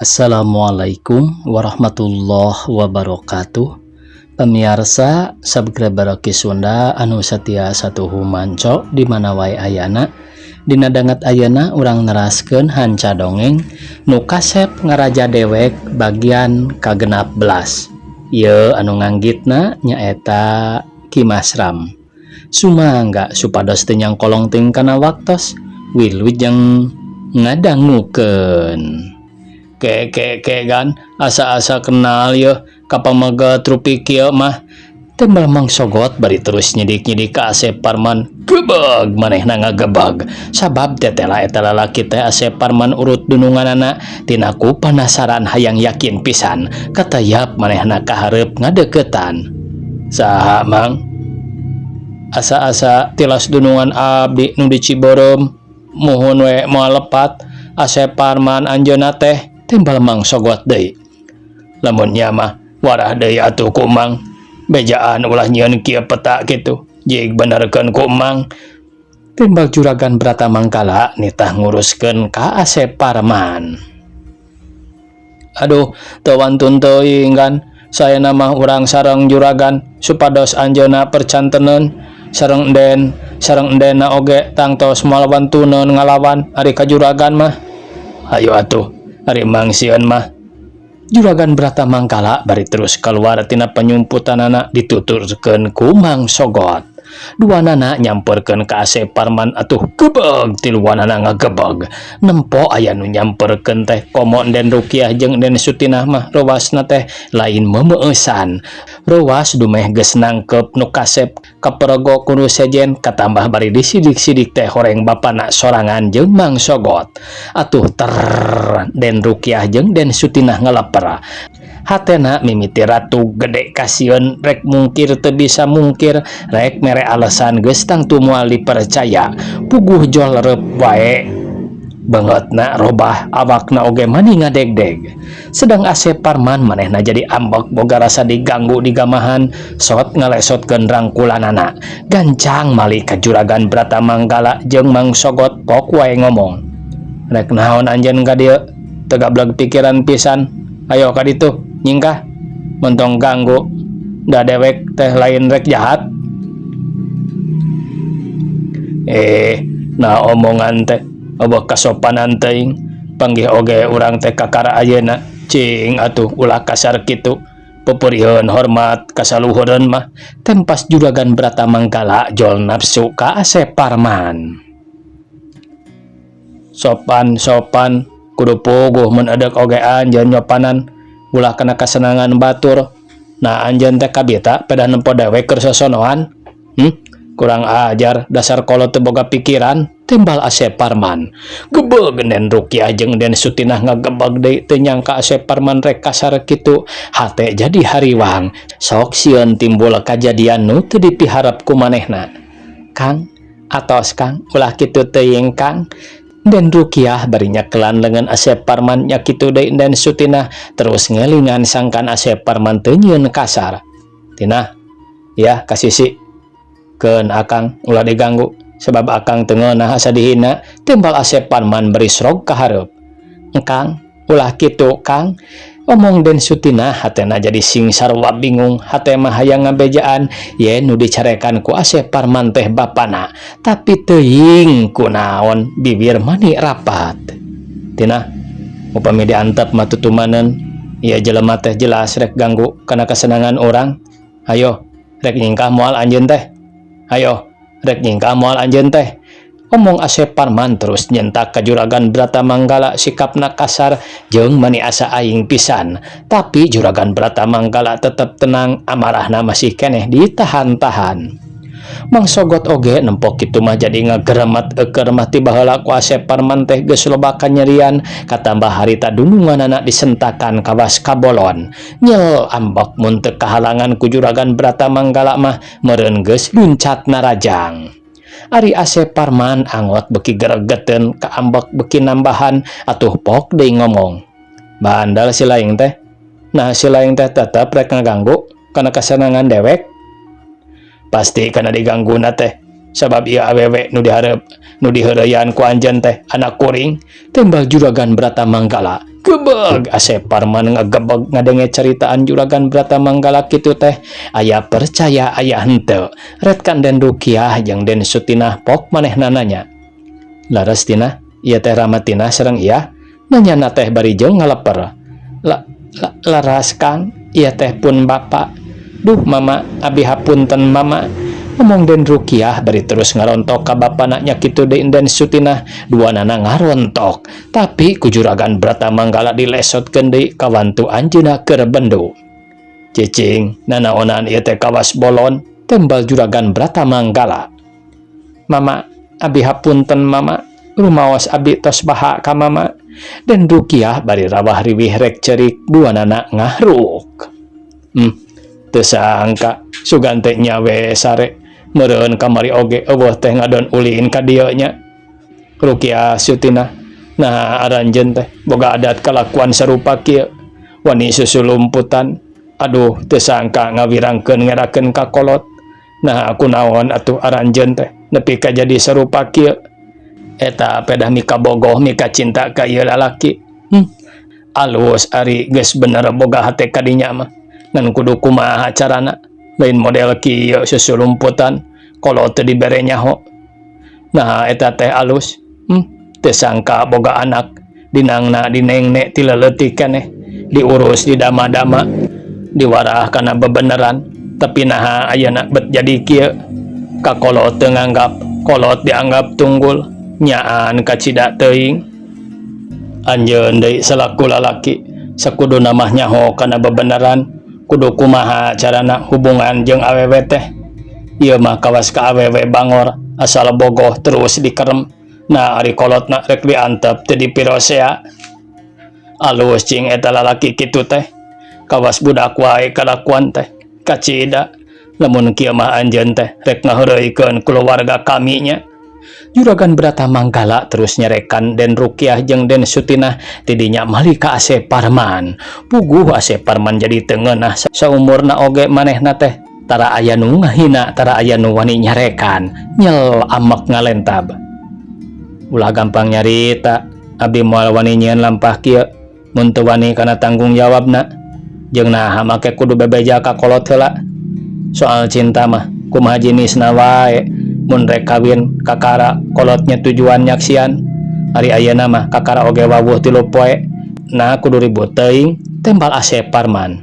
Assalamualaikum warahmatullahi wabarakatuh. Pemirsa subscriber Ki Sunda anu setia satuhu manco di mana wae ayana. Dina danget ayeuna urang neraskeun hanca dongeng Nu Kasep Ngaraja Dewek bagian ka-16. Ieu anu nganggitna nyaeta Ki Masram. Sumangga supados teu nyangkolong teuing kana waktos. Wilujeng ngadangukeun. Ke ke ke gan asa-asa kenal yeuh ka pameget rupi kieu mah, tembal Mang Sogot bari terus nyidik-nyidik ka Asep Parman. Gebeg manehna ngagebeg sabab tetela eta lalaki teh Asep Parman urut dununganana. Tina ku panasaran hayang yakin pisan, katayap manehna kahareup ngadeukeutan. Saha, Mang? Asa-asa tilas dunungan abdi nu di Cibeureum. Muhun we, moal lepat Asep Parman anjeunna teh, timbal Mang Sogot deui. Lamun nya mah warah deui atuh ku Mang. Bejaan ulah nyieun kieu peta kitu, jig benerkeun ku Mang, timbal Juragan Bratamanggala nitah nguruskeun ka Asep Parman. Aduh, teu wantun teuing kan. Saena mah urang sareng juragan supados anjeunna percanteneun sareng enden, sareng endena oge tangtos moal wantuneun ngalawan ari ka juragan mah. Hayu atuh, ari Mang sieun mah. Juragan Bratamanggala bari terus keluar tina penyumputanana dituturkeun ku Mang Sogot. Duanana nyamperkeun ka Asep Parman. Atuh gebeg tiluanana ngagebeg nempo aya nu nyamperkeun teh. Komo Enden Rukiah jeung Enden Sutinah mah reuwasna teh lain meumeusan reuwas, dumeh geus nangkep nu kasep kaperego ku nu sejen, katambah bari disidik-sidik teh horeng bapana sorangan jeung Mang Sogot. Atuh ter Den Rukiah jeung Den Sutinah ngaleper. Hatena mimiti ratu gede kasieun, rek mungkir teu bisa mungkir, rek mere alasan geus tangtu moal dipercaya. Puguh jol reup wae, beungeutna robah, awakna oge mani ngadegdeg. Sedang Asep Parman manehna jadi ambek boga rasa diganggu digamahan, sot ngalesotkeun rangkulanana gancang mali ka Juragan Bratamanggala jeung Mang Sogot. Pok wae ngomong, "Rek naon anjeun ka dieu? Teu gableg pikiran pisan. Ayo ka ditu, nyingkah, montong ganggu. Da dewek teh lain rek jahat." Eh, nah omongan teh euweuh kasopanan teuing. Panggih oge urang teh kakara ayeuna. Cing atuh, ulah kasar kitu, pupuriheun hormat kasaluhureun mah, tempas Juragan Bratamanggala jol nafsu ka Asep Parman. Sopan sopan kudu puguh mun edek oge anjeun nyopanan, ulah kana kasenangan batur. Nah, anjeun teh kabita pedah nempo dewek keur sosonoan? Kurang ajar, dasar kolot teu boga pikiran, timbal Asep Parman. Gebeg Den Rukiah jeung Den Sutinah ngagebeg deui. Teu nyangka Asep Parman rek kasar kitu. Hate jadi hariwang, sok sieun timbul kajadian nu teu dipiharep ku manehna. Kang, atos Kang, ulah kitu teuing, Kang. Den Rukiah bari nyakelan lengan Asep Parman, nya kitu deui Den Sutinah terus ngelingan sangkan Asep Parman teu nyieun kasar. Tinah ya kasisi keun akang, ulah diganggu sebab akang teu ngeunah asa dihina, timbal Asep Parman bari srog ka hareup. Kang, ulah kitu, Kang, omong Den Sutinah. Hatena jadi sing sarua bingung. Hate mah hayang ngabejaan yen nu dicarekan ku Asep Parman teh bapana, tapi teuing kunaon bibir mani rapat. Tinah, upami diantep mah tutumaneun. Ieu jelema teh jelas rek ganggu kana kesenangan urang. Ayo, rek nyingkah moal anjeun teh? Ayo, rek nyingkah moal anjeun teh? Omong Asep Parman terus nyentak ka Juragan Bratamanggala. Sikapna kasar jeung mani asa aing pisan, tapi Juragan Bratamanggala tetep tenang, amarahna masih keneh ditahan-tahan. Mang Sogot oge nempok kitu mah jadi ngageremet. Eukeur mah ti baheula ku Asep Parman teh geus loba kanyerian, katambah harita dununganana disentakan kawas kabolon. Nyel ambek mun teu kahalangan ku Juragan Bratamanggala mah meureun geus luncat narajang. Ari Asep Parman angot beuki geregeteun, kaambek beuki nambahan. Atuh pok deui ngomong, "Bandal si laing teh. Nah, si laing teh tetep rek ngaganggu kana kasenangan dewek. Pasti kana digangguna teh. Sabab ieu awewe nu dihareup nu diheureyan ku anjeun teh anak kuring, tembal Juragan Bratamanggala. Gebeg Asep Parman ngagebeg ngadenge caritaan Juragan Bratamanggala kitu teh. Aya percaya aya henteu. Retkan Den Rukiah jeung Den Sutinah pok manehna nanya. Laras Tina, ieu teh Rama Tina sareng ieu? Nanyana teh bari jeung ngaleper. La, la, laras Kang, ieu teh pun bapa. Duh Mama, abi hapunten Mama. Ngomong Den Rukiah bari terus ngarontok ka bapana nya kitu deui Den Sutinah, duanana ngarontok. Tapi ku Juragan Bratamanggala dilesotkeun deui kawantu anjeunna keur bendu. Cicing, nanaonan ieu teh kawas bolon, tembal Juragan Bratamanggala. Mama, abi hapunten Mama, rumaos abi tos baha ka Mama. Den Rukiah bari rawah riwih rek cerik duanana ngahruk. Teu sangka sugan teh nya we sare meureun kamari oge eueuh teh ngadon ulin ka dieu nya. Rukiah Sutinah, nah aranjeun teh boga adat kalakuan sarupa kieu, wani susulumputan. Aduh, teu sangka ngawirangkeun ngerakeun ka kolot. Nah, kunaon atuh aranjeun teh nepi ka jadi sarupa kieu? Eta pedah mikabogoh mika cinta ka ieu lalaki. Alus ari geus bener boga hate ka dinya mah. Ngan kudu kumaha carana? Lain model kieu susulumputan, kolot teu dibere nyaho. Nah, eta teh alus. Teu sangka boga anak dinangna dinengne ti leutik keneh, diurus didama-dama, diwarah kana bebeneran, tapi naha ayeuna bet jadi kieu? Ka kolot teu nganggap, kolot dianggap tunggul, nyaan kacida teuing. Anjeun deui salaku lalaki sakuduna mah nyaho kana bebeneran, kudu kumaha carana hubungan jeung awewe teh. Ieu mah kawas ka awewe bangor, asal bogoh terus dikerem. Nah, ari kolotna rek diantep teu dipirosea. Alus cing eta lalaki kitu teh. Kawas budak wae kalakuan teh. Kacida lamun kieu mah anjeun teh rek ngaheureuykeun kulawarga kami nya. Juragan Bratamanggala terus nyerekan Den Rukiah jeung Den Sutinah, tidinya mali ka Asep Parman. Puguh Asep Parman jadi teu ngeunah, saumurna oge manehna teh tara aya nu ngahina, tara aya nu wani nyarekan. Nyel amek ngalentab. Ulah gampang nyarita, abdi moal wani nyieun lampah kieu mun teu wani kana tanggung jawabna. Jeung naha make kudu bebeja ka kolot heula? Soal cinta mah kumaha jenisna wae, mun rek kawin kakara kolotnya tujuan nyaksian. Ari ayeuna mah kakara oge wawuh 3 poe, nah kudu ribut teuing, tembal Asep Parman.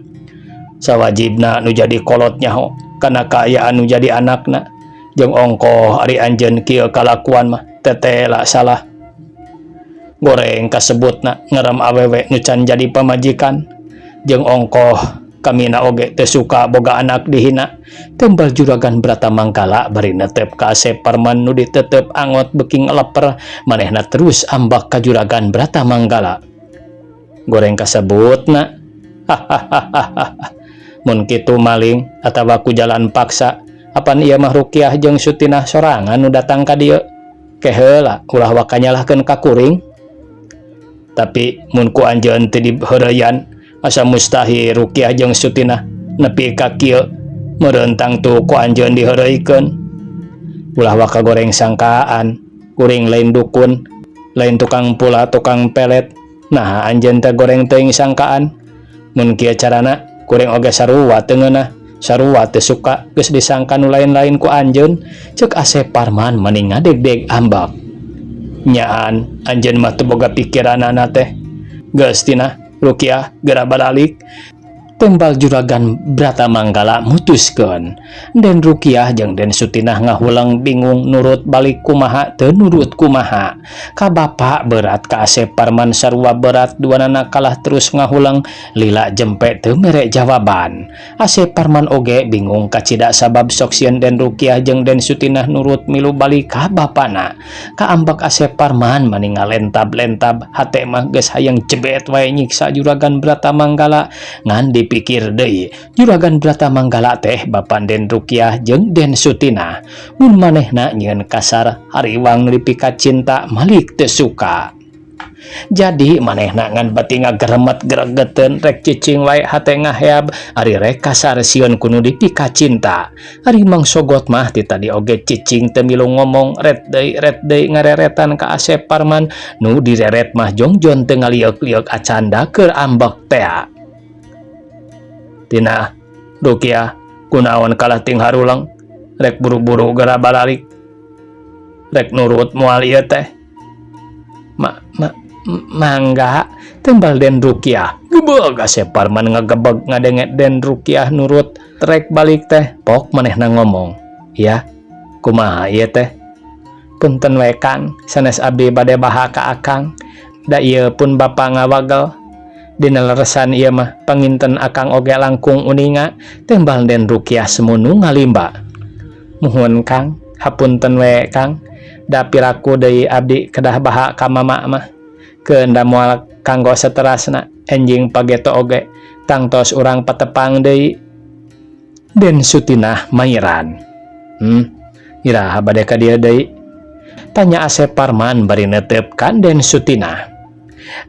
Sawajibna nu jadi kolot nyaho kana kaayaan nu jadi anakna, jeung ongkoh ari anjeun kieu kalakuan mah tetela salah. Goreng kasebutna ngerem awewe nu can jadi pamajikan, jeung ongkoh kamina oge teu suka boga anak dihina, tembal Juragan Bratamanggala bari netep ka Asep Parman nu ditetep angot beki ngeleper. Manehna terus ambak ka Juragan Bratamanggala. Goreng kasebutna, hahaha, mun kitu maling atawa ku jalan paksa. Apan ieu mah Rukiah jeung Sutinah sorangan nu datang ka dieu. Ke heula ulah waka nyalahkeun ka kuring. Tapi mun ku anjeun teu diheureyan, asa mustahil Rukiah jeung Sutinah nepi ka kieu. Meureun tangtu ku anjeun diheureuykeun. Ulah waka goreng sangkaan, kuring lain dukun, lain tukang pula tukang pelet. Nah, anjeun teh goreng teuing sangkaan. Mun kieu carana kuring oge sarua teu ngeunah, sarua teu suka geus disangka nu lain-lain ku anjeun, ceuk Asep Parman mani ngadegdeg ambak. Nyaan anjeun mah teu boga pikiranana teh. Geus tina Rukiah geura baralik, tembal Juragan Bratamanggala mutuskeun. Den Rukiah jeung Den Sutinah ngahuleng bingung, nurut balik kumaha teu nurut kumaha. Ka bapa berat, ka Asep Parman sarua berat, duanana kalah terus ngahuleng lila jempe teu mere jawaban. Asep Parman oge bingung kacida sabab sok sieun Den Rukiah jeung Den Sutinah nurut milu balik ka bapana. Kaambek Asep Parman mani ngalentab-lentab, hate mah geus hayang jebet wae nyiksa Juragan Bratamanggala, ngan dipikir deui Juragan Bratamanggala teh bapan Den Rukiah jeung Den Sutinah. Mun manehna nyieun kasar, hariwang nu dipika cinta malik teu suka. Jadi manehna ngan bati ngageremet gregeteun, rek cicing wae hate ngaheab, ari rek kasar sieun ku nu dipikacinta. Ari Mang Sogot mah ti tadi oge cicing teu milu ngomong, ret deui ret deui ngareretan ka Asep Parman. Nu direret mah jongjon teu ngalieuk-lieuk acanda keur ambek tea. Tina, Rukiah, kunaon kalah ting harulang? Rek buru-buru gera baralik, rek nurut moal ieu teh? Ma, ma, mangga, tembal Den Rukiah. Gebeg Asep Parman ngagebeg ngadenge Den Rukiah nurut rek balik teh. Pok manehna ngomong ya, kumaha ieu teh? Punten we, Kang, sanes abdi bade baha ka akang, da ieu pun bapa ngawagel dina leresan ieu mah, panginten akang oge langkung uninga, tembal Den Rukiah semunu ngalimba. Muhun, Kang, hapunten we, Kang, da piraku deui abdi kedah baha ka mama mah, keun da moal kanggo saterasna. Enjing pageto oge tangtos urang patepang deui. Den Sutinah mairan. Iraha bade ka dieu deui? Tanya Asep Parman bari netep kan Den Sutinah.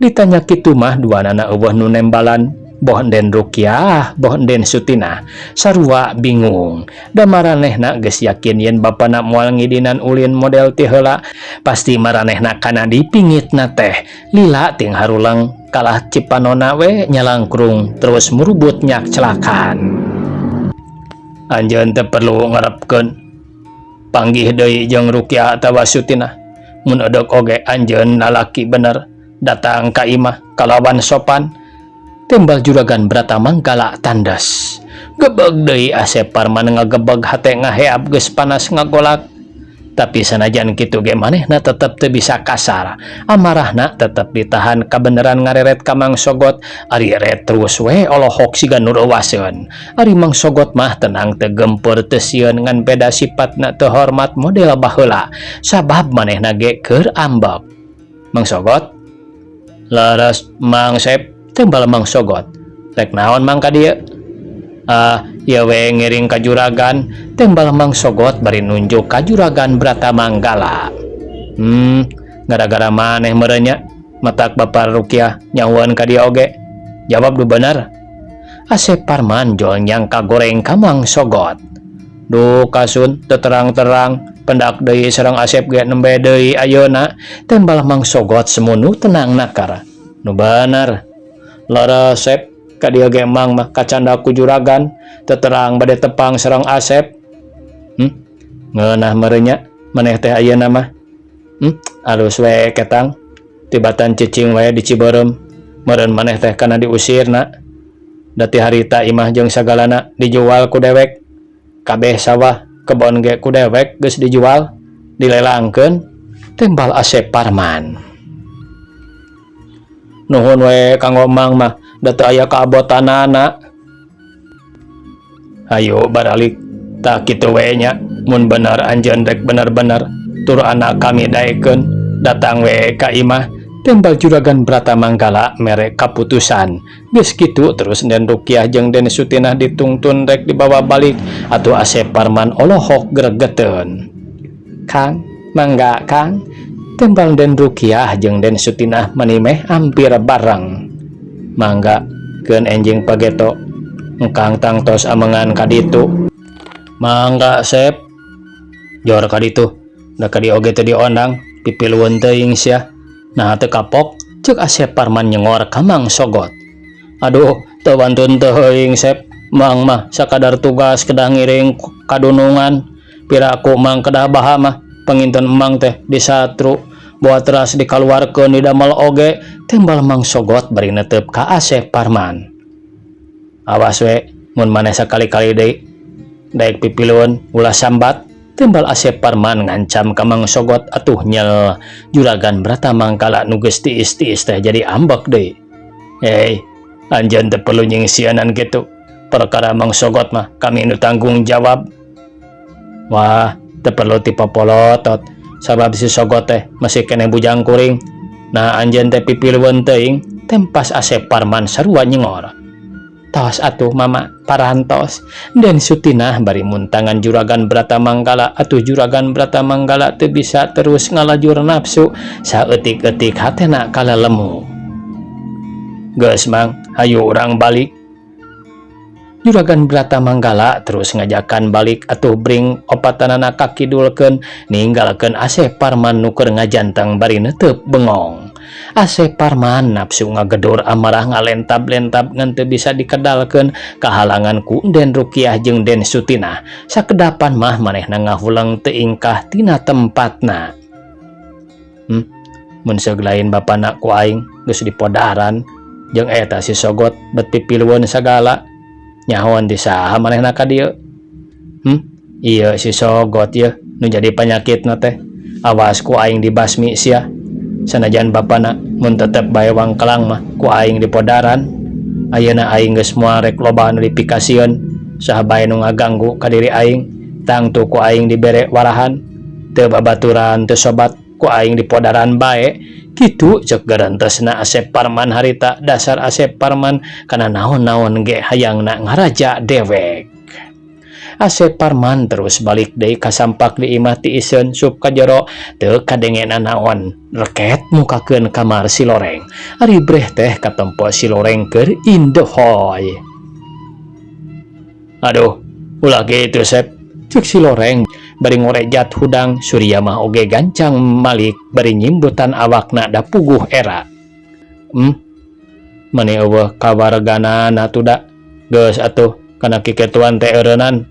Ditanya kitu mah duanana euweuh nu nembalan, boh Den Rukiah boh Den Sutinah sarua bingung, da maranehna geus yakin yen bapana moal ngidinan ulin model ti heula. Pasti maranehna kana dipingitna teh. Lila ting harulang kalah cipanona we nyalangkrung terus murubut nyak celakan. Anjeun teu perlu ngarepkeun panggih deui jeung Rukiah atawa Sutinah. Mun edek oge anjeun lalaki bener, datang ka imah kalawan sopan, tembal Juragan Bratamanggala tandas. Gebeg deui Asep Parman ngagebeg, hate ngaheab geus panas ngagolak. Tapi sanajan kitu ge manehna tetep teu bisa kasar, amarahna tetep ditahan, kabeneran ngareret ka Mang Sogot. Ari ret terus we olohok siga nu reuwaseun. Ari Mang Sogot mah tenang, teu gempur, teu sieun, ngan beda sifatna teu hormat model baheula sabab manehna ge keur ambek. Mang Sogot. Leres, Mang Sep, tembal Mang Sogot. Rek naon Mang ka dieu? Ah, ieu we ngiring ka juragan, tembal Mang Sogot bari nunjuk ka Juragan Bratamanggala. Gara-gara maneh meureun nya matak Bapa Rukiah nyahueun ka dieu oge. Jawab nu bener. Asep Parman jol nyangka goreng ka Mang Sogot. Duh, kasun teu terang-terang, pendak deui sareng Asep ge nembe deui ayeuna, tembal Mang Sogot semunu tenang nakar. Nu bener. Leres, Sep, ka dieu ge Mang mah kacanda ku juragan, teu terang bade tepang sareng Asep. Ngeunah meureun nya maneh teh ayeuna mah. Alus we ketang tibatan cicing wae di Cibeureum. Meureun maneh teh kana diusirna. Da ti harita imah jeung sagalana dijual ku dewek. Kabeh sawah kebon ge ku dewek geus dijual, dilelangkeun, tembal Asep Parman. Nuhun we kanggo Mang mah, da teu aya kaabotanana. Hayu baralik. Tah, kitu we nya, mun bener anjeun rek bener-bener tur anak kami daekeun, datang we ka imah, tembal Juragan Bratamanggala mere kaputusan. Geus kitu terus Den Rukiah jeung Den Sutinah ditungtun rek dibawa balik. Atuh Asep Parman olohok gregeteun. Kang, mangga, Kang, tembal Den Rukiah jeung Den Sutinah manimeh hampir bareng. Mangga keun enjing pageto, engkang tangtos amengan ka ditu. Mangga, Sep. Jor ka ditu, da ka dieu oge teu diondang, pipilueun teuing sia. Nah, teu kapok, ceuk Asep Parman nyengor ka Mang Sogot. Aduh, teu wantun teuing, Sep. Mang mah sakadar tugas kedah ngiring kadunungan. Piraku Mang kedah baha mah panginten Emang teh disatru boa teras dikaluarkeun di damel oge, tembal Mang Sogot bari netep ka Asep Parman. Awas we mun maneh sakali-kali deui daek pipilueun, ulah sambat, tembal Asep Parman ngancam ka Mang Sogot. Atuh nyel Juragan Bratamanggala nu geus tiis-tiis teh jadi ambek deui. Hei, anjeun teu perlu nyingsieunan kitu. Perkara Mang Sogot mah kami nu tanggung jawab. Wah, teu perlu tipopolotot sabab si Sogot teh masih keneh bujang kuring. Nah, anjeun teh pipilueun teuing, tempas Asep Parman sarua nyengor. Tos atuh mama parantos. Den Sutinah bari muntangan Juragan Bratamanggala atuh Juragan Bratamanggala teu bisa terus ngalajur nafsu saeutik-eutik hatena kalalemu. Geus mang, hayu urang balik. Juragan Bratamanggala terus ngajakan balik atuh bring opatanana kakidulkeun ninggalkeun Asep Parman nu keur ngajantang bari neuteup bengong. Asep Parman nafsu ngagedor amarah ngalentab-lentab ngan teu bisa dikedalkeun kahalangan ku Den Rukiah jeung Den Sutinah. Sakedapan mah manehna ngahuleng teu ingkah tina tempatna. Mun seug lain bapana ku aing geus dipodaran jeung eta si Sogot bet pipilueun sagala. Nyahoan ti saha manehna ka dieu? Ieu si Sogot yeuh nu jadi panyakitna teh. Awas ku aing dibasmi sia. Sanajan bapana mun tetep bae wangkelang mah ku aing dipodaran. Ayeuna aing geus moal rek loba anu dipikasieun saha bae nu ngaganggu ka diri aing tangtu ku aing dibere warahan. Teu babaturan teu sobat ku aing dipodaran bae. Kitu cek garantesna Asep Parman harita dasar Asep Parman kana naon-naon ge hayangna ngaraja dewek. Asep Parman terus balik deui ka sampak di imah tiiseun sup ka jero teu kadengena naon reket mukakeun kamar si Loreng. Ari breh teh katempo si Loreng keur indehoy. Aduh, ulah kitu Sep, cek si Loreng bari ngorejat hudang. Surya mah oge gancang malik bari nyimbutan awakna da puguh era. Mani eueuh kawarganana tuda. Geus atuh kana kikituan teh eureunnan.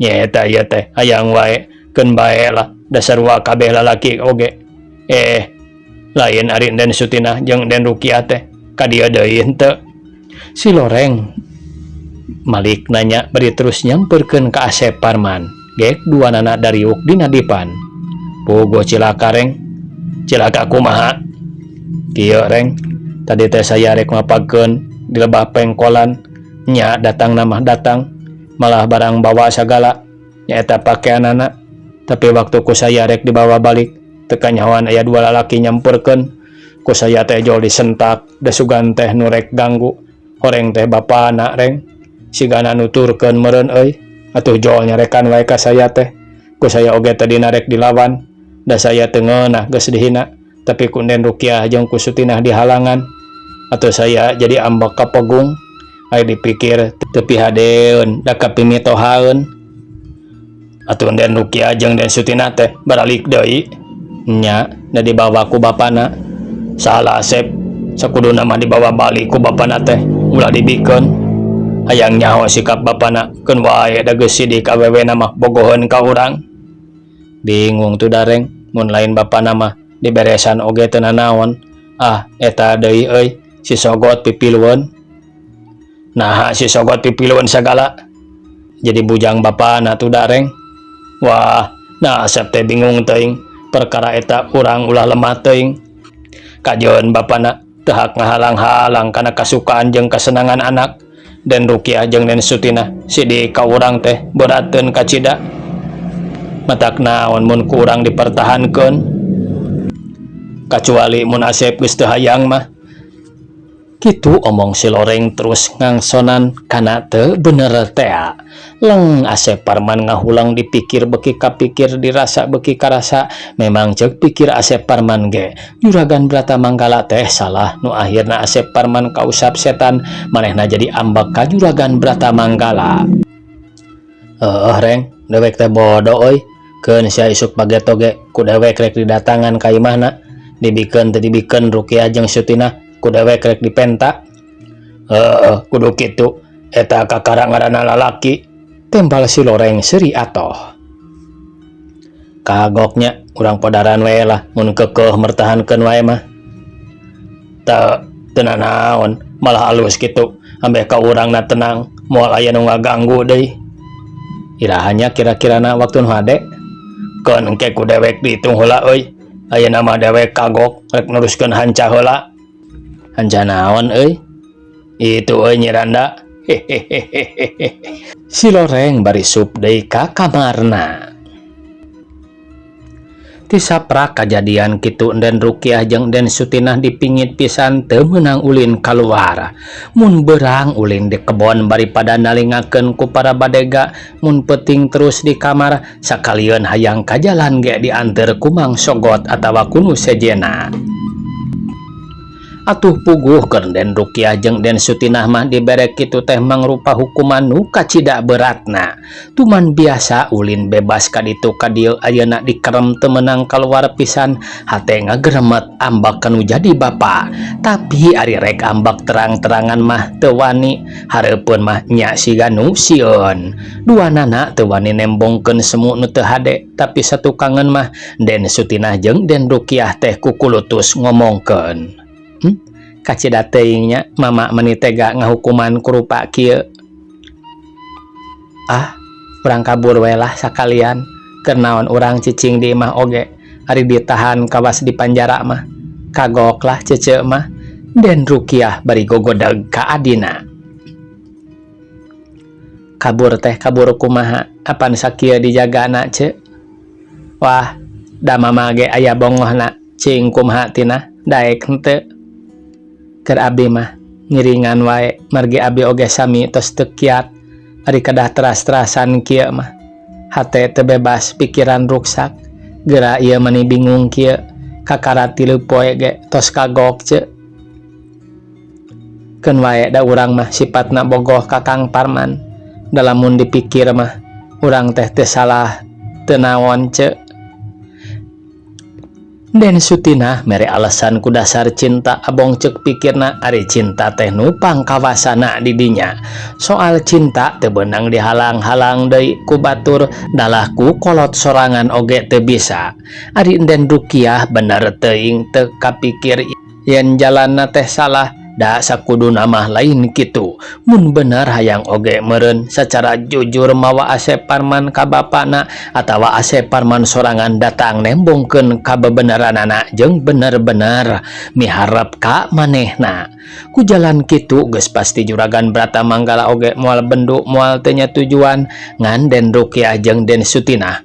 Nyaeta ieu teh hayang wae keun bae lah dasar wa kabeh lalaki oge. Lain ari Den Sutinah jeung Den Rukiah teh ka dieu deui henteu. Si Loreng malik nanya bari terus nyamperkeun ka Asep Parman. Gek duanana dariuk dina dipan. Puguh cilaka reng. Cilaka kumaha? Kieu reng, tadi teh saya rek mapagkeun di lebah pengkolan nya datang mah datang malah barang bawa sagala nyaeta pakaianana, tapi waktu ku saya rek dibawa balik teu kanyahoan aya dua lalaki nyamperkeun ku saya teh jol disentak da sugan teh nu rek ganggu horeng teh bapana reng sigana nuturkeun meureun euy atuh jol nyarekan wae ka saya teh ku saya oge tadi rek dilawan da saya teu ngeunah geus dihina, tapi ku Den Rukiah jeung ku Sutinah dihalangan atau saya jadi ambek ka pegung. Aya dipikir teu pihadeun da kapimitohaeun atuh Den Rukiah jeung Den Sutinah teh baralik deui nya da dibawa ku bapana. Salah Sep, sakuduna mah dibawa balik ku bapana teh ulah dibikeun. Hayang nyaho sikap bapana keun wae da geus sidik awewena mah bogoheun ka urang. Bingung tuh dareng mun lain bapana mah diberesan oge teu nanaon. Ah, eta deui euy si Sogot pipilueun. Naha si Sogot pipilueun sagala jadi bujang bapana tuh dareng. Wah, nah Asep teh bingung teuing perkara eta urang ulah lemah teuing kajeun bapana teu hak ngahalang-halang kana kasukaan jeung kasenangan anak. Den Rukiah jeung Den Sutinah sidik ka urang teh berateun kacida matak naon mun ku urang dipertahankeun kacuali mun Asep geus teu hayang mah. Kitu omong si Loreng terus ngangsonan kana teu bener tea. Leng Asep Parman ngahulang dipikir beki kapikir dirasa beki karasa memang cek pikir Asep Parman ge Juragan Bratamanggala teh salah nu akhirna Asep Parman kausap setan manehna jadi ambek ka Juragan Bratamanggala. Heuh reng, dewek teh bodoh euy. Keun sia isuk bageto ge ku dewek rek didatangan ka imahna dibikeun teu dibikeun Rukiah jeung Sutinah ku dewek rek dipenta. Heeh, kudu kitu eta kakara ngaranna lalaki, tembal si Loreng seuri atoh. Kagoknya urang podaran we lah mun kekeuh mertahankeun wae mah teu teu nanaon malah alus kitu ambeh ka urangna tenang moal aya nu ngaganggu deui. Iraha nya kira-kirana waktu nu hade? Keun engke ku dewek dihitung heula euy. Ayeuna mah dewek kagok rek neruskeun hanca heula. Hanca naon euy? Itu euy, Nyi Randa. Hehehehe. Si Loreng bari sup deui ka kamarna. Ti saprak kajadian kitu Enden Rukiah jeung Enden Sutinah dipingit pisan teu meunang ulin kaluar. Mun beurang ulin di kebon bari pada nalingakeun ku para badega, mun peuting terus di kamar, sakalieun hayang ka jalan ge dianteur ku Mang Sogot atawa ku nu sejenna. Atuh puguh keur Den Rukiah jeung Den Sutinah mah dibere kitu teh mangrupa hukuman nu kacida beratna. Tuman biasa ulin bebas ka ditu ka dieu ayeuna dikerem teu meunang kaluar pisan, hate ngageremet ambek ka nu jadi bapa. Tapi ari rek ambek terang-terangan mah teu wani, hareupeun mah nya siga nu sieun. Duanana teu wani nembongkeun semu nu teu hade, tapi satukangeun mah Den Sutinah jeung Den Rukiah teh kukulutus ngomongkeun. Kacida teuing nya mama meni tega ngahukuman ku rupa kieu. Ah, urang kabur we lah sakalian. Keur naon urang cicing di imah oge, ari ditahan kawas di panjara mah. Kagok lah cece mah. Den Rukiah bari gogodeg ka adina. Kabur teh kabur kumaha, apan sakieu dijagana ce? Wah, da mama ge aya bongohna, cing kumaha tina, daek henteu. Keur abi mah ngiringan wae margi abi oge sami tos teu kiat ari kedah teras-terasan kieu mah hate teu bebas pikiran ruksak geura ieu mani bingung kieu kakara 3 poe ge tos kagok ce keun wae da urang mah sipatna bogoh ka Kang Parman da lamun dipikir mah urang teh teu salah teu naon ce. Den Sutinah mere alasan ku dasar cinta abong cek pikirna ari cinta teh nu pangkawasana di dinya. Soal cinta teu beunang dihalang-halang deui ku batur dalah ku kolot sorangan oge teu bisa. Ari Enden Rukiah bener teuing teu kapikir yen jalanna teh salah da sakuduna mah lain kitu. Mun bener hayang oge meureun secara jujur mawa Asep Parman ka bapana atawa Asep Parman sorangan datang nembongkeun kabebeneranana jeung bener-bener miharep ka manehna. Ku jalan kitu geus pasti Juragan Brata Manggala oge moal bendu moal teu nyatujuan ngan Den Rukiah jeung Den Sutinah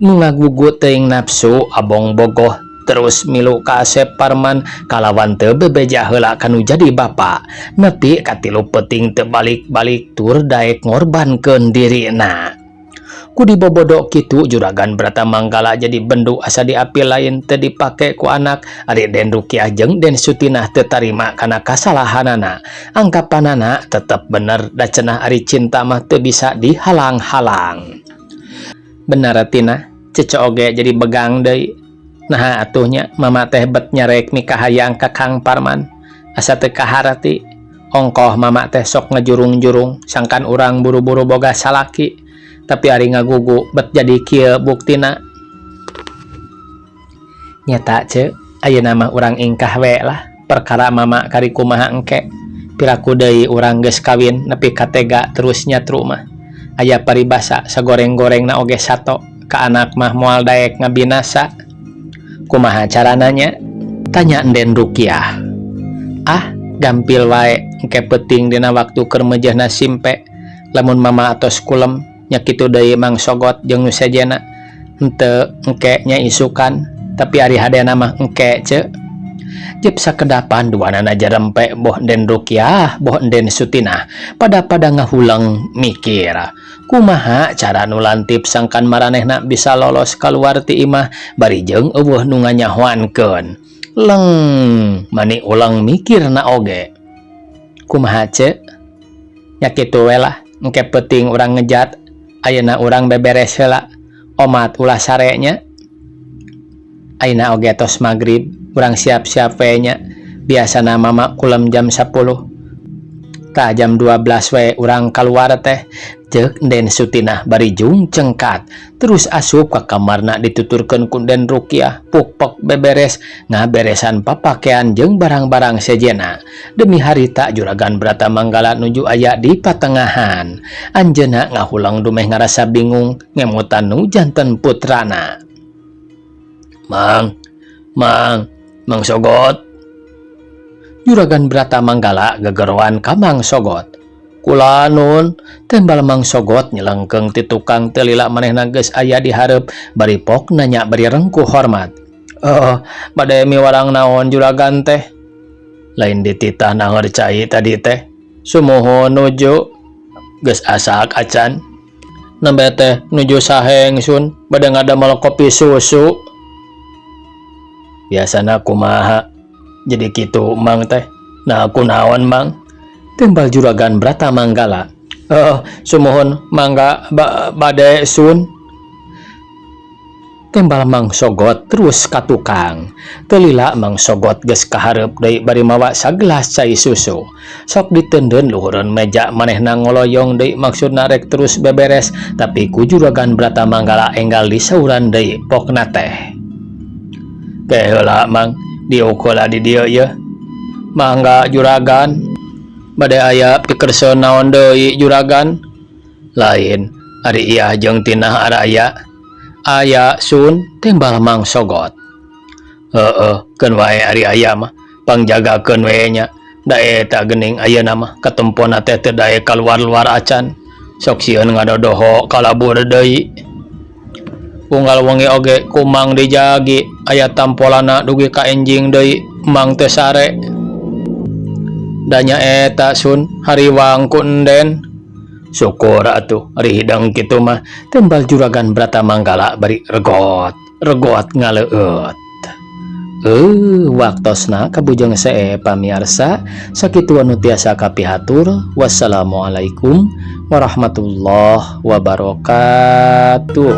nu ngagugu teuing nafsu abong bogoh terus milu ka Asep Parman kalawan teu bebeja heula kanu jadi bapa nepi ka 3 peuting teu balik-balik tur daek ngorbankeun dirina. Ku dibobodo kitu Juragan Brata Manggala jadi bendu asa diapi lain teu dipake ku anak ari Den Rukiah jeung Den Sutinah teu tarima kana kasalahanana. Anggapanana tetep bener da cenah ari cinta mah teu bisa dihalang-halang. Bener tina cece oge jadi begang deui. Nah atuhnya mama teh bet nyarek mikahayang ka Kang Parman asa teu kaharti ongkoh mama teh sok ngejurung-jurung sangkan urang buru-buru boga salaki tapi ari ngagugu bet jadi kieu buktina. Nyata ce ayeuna mah urang ingkah we lah perkara mama kari kumaha engke piraku deui urang geus kawin nepi ka tega terus nyatru mah aya paribasa sagoreng-gorengna oge sato ka anak mah moal daek ngabinasa. Kumaha carananya? Tanya Enden Rukiah. Ah, gampil wae engke peuting dina waktu keur meujeuhna simpe lamun mama atos kulem nya kitu deui Mang Sogot jeung nu sejenna henteu engke nya isukan tapi ari hadena mah engke ce. Jep sakedapan duanana jarempe boh Den Rukiah boh Den Sutinah pada-pada ngahuleng mikir. Kumaha cara nu lantip sangkan maranehna bisa lolos kaluar ti imah bari jeung eueuh nu nganyahoankeun. Leng mani ulang mikirna oge. Kumaha ce? Nya kitu we lah engke peuting urang ngejat ayeuna urang beberes heula omat ulah sare nya. Ayeuna oge tos magrib urang siap-siap we nya biasana mama kulem jam 10. Tah jam 12 we urang kaluar teh ceuk Den Sutinah bari jung cengkat terus asup ka kamarna dituturkeun ku Den Rukiah pukpek beberes ngaberesan papakean jeung barang-barang sejenna demi harita Juragan Brata Manggala nuju aya di patengahan anjeunna ngahulang dumeh ngarasa bingung ngemutan nu janten putrana. Mang, mang, Mang Sogot. Juragan Brata Manggala gegeroan ka Mang Sogot. Kula nuhun, tembal Mang Sogot nyelengkeung ti tukang teu lila manehna geus aya di hareup bari pok nanya bari rengkuh hormat. Oh, bade miwarang naon juragan teh? Lain dititah nangeur cai tadi teh. Sumuhun nuju geus asak acan. Nembe teh nuju saheng sun bade ngadamel kopi susu. Biasana kumaha jadi kitu mang teh. Nah kunaon mang? Tembal juragan Brata Manggala. Oh, sumuhun mangga bade sun. Tembal Mang Sogot terus ka tukang. Teu lila Mang Sogot geus kahareup deui bari mawa sagelas cai susu. Sok diteundeun luhureun meja manehna ngoloyong deui maksudna rek terus beberes tapi ku juragan Brata Manggala enggal disauran deui pokna teh. Ke heula mang diuk heula di dieu yeuh. Mangga juragan. Bade aya pikersa naon deui juragan? Lain, ari Iyah jeung Tinah araya. Aya sun timbal Mang Sogot. Heeh, keun wae ari aya mah, pangjagakeun we nya. Da eta geuning ayeuna mah katempona teh teu daek kaluar-luar acan. Sok sieun ngadodoho kalabur deui. Unggal wengi oge ku Mang dijagi, aya tampolana dugi ka enjing deui, Mang teu sare. Da nya eta sun hariwang ku Enden. Syukur atuh ari hidang kitu mah, tembal juragan Brata Manggala bari regot regot ngaleueut. Waktosna kabujeng see pamiarsa sakitu anu tiasa kapihatur. Wassalamualaikum warahmatullahi wabarakatuh.